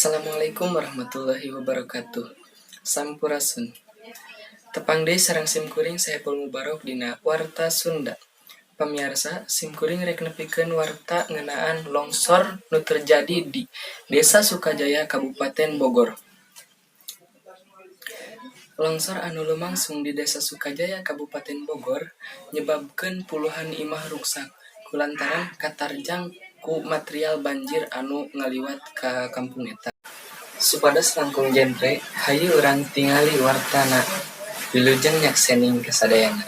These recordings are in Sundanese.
Assalamualaikum warahmatullahi wabarakatuh. Sampurasun. Tepang deui sareng simkuring Saepul Mubarok dina Warta Sunda. Pamiarsa, simkuring rek nepikeun warta ngeunaan longsor nu terjadi di Desa Sukajaya, Kabupaten Bogor. Longsor anu lumangsung di Desa Sukajaya, Kabupaten Bogor nyebabkeun puluhan imah ruksak kulantaran katarjang ku material banjir anu ngaliwat ka kampung eta. Supados langkung jentre, hayu urang tingali wartana. Wilujeng nyaksening kasadayana.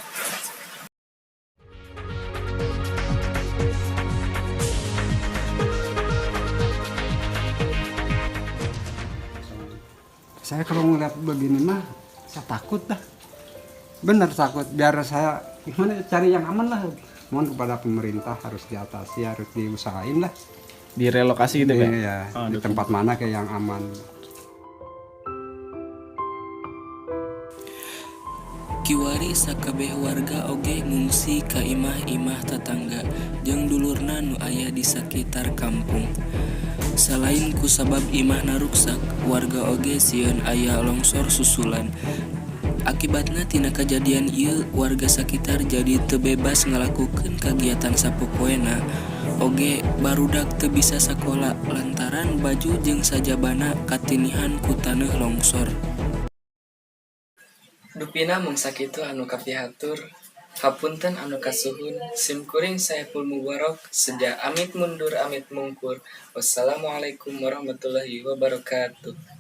Saya kalau ngeliat begini mah, saya takut dah. Bener takut, biar saya gimana cari yang aman lah. Mohon kepada pemerintah harus diatasi, harus diusahain lah. Direlokasi gitu ya? Iya, Oh, di tempat mana kayak yang aman. Kiwari sakabeh warga oge ngungsi ka imah-imah tatangga jeung dulurna nu aya di sakitar kampung. Salain kusabab imahna ruksak, warga oge sieun aya longsor susulan. Akibatna tina kajadian ieu warga sakitar jadi teu bebas ngalakukeun kagiatan sapopoena oge barudak teu bisa sakola lantaran baju jeung sajabana katinihan ku taneuh longsor. Dupina mung sakitu anu kapihatur, hapunten anu kasuhun, simkuring Saepul Mubarok seja amit mundur amit mungkur. Wassalamualaikum warahmatullahi wabarakatuh.